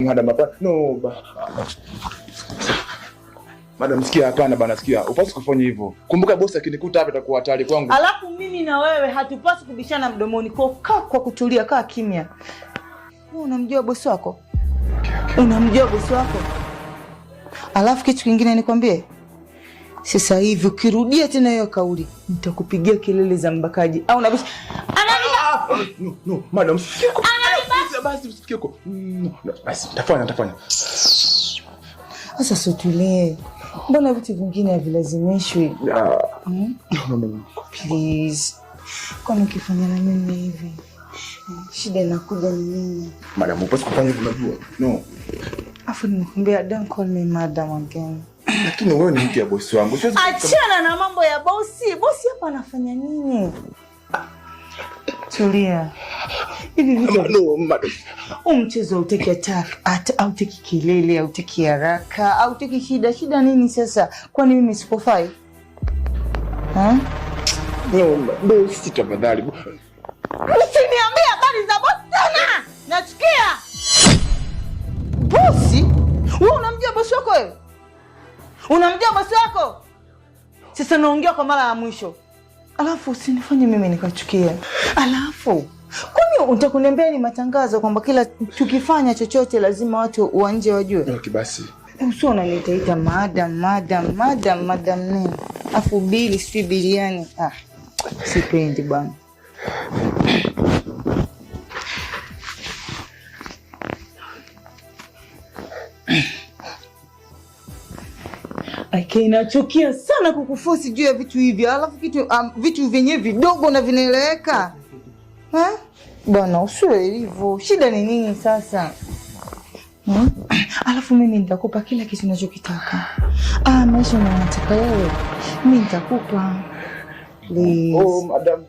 Madam, hapana. No, Madam, sikia, hapana bana, sikia. Upaswi kufanya hivyo. Kumbuka bosi akinikuta hapa itakuwa hatari kwangu. Alafu mimi na wewe hatupaswi kubishana mdomoni. Kwa kaa kwa kutulia, kaa kimya. Wewe unamjua bosi wako? Okay. Unamjua bosi wako? Alafu kitu kingine nikwambie, sasa hivi ukirudia tena hiyo kauli nitakupigia kelele za mbakaji au nabisha. No, no, madam, usifikie huko. Basi usifikie huko. No, no, basi nitafanya, nitafanya. Sasa sutulie, mbona vitu vingine havilazimishwi? Ah, no, no, no. Please, kwani ukifanya na mimi hivi shida inakuja ni nini? Madam, upaswi kufanya hivyo unajua. No. Afu nimekuambia don't call me madam again. Lakini wewe ni mke ya bosi wangu. Siwezi. Achana na mambo ya bosi. Bosi hapa anafanya nini? Tulia. Hivi vitu No, madam. Huu mchezo hautaki hata hautaki kelele, hautaki haraka, hautaki shida. Shida nini sasa? Kwani mimi sikufai? Ha? No, bosi tafadhali. Usiniambie habari za bosi tena. Nachukia. Bosi? Wewe unamjua bosi wako wewe? Unamjua bosi wako? Sasa naongea kwa mara ya mwisho. Alafu usinifanye mimi nikachukia. Alafu kwani utakuniambia ni matangazo kwamba kila tukifanya chochote lazima watu wa nje wajue? Okay, basi. Usio unaniitaita madam, madam, madam, madam nini? Afu bili sijui biliani. Ah, sipendi bwana. Okay, nachukia sana kukufosi juu ya vitu hivyo, alafu vitu vyenyewe vidogo na vinaeleweka. Ha? Bwana usiwe hivyo. Shida ni nini sasa? Alafu mimi nitakupa kila kitu unachokitaka. Ah, maisha unayotaka wewe, mimi nitakupa. Please. Oh, madam.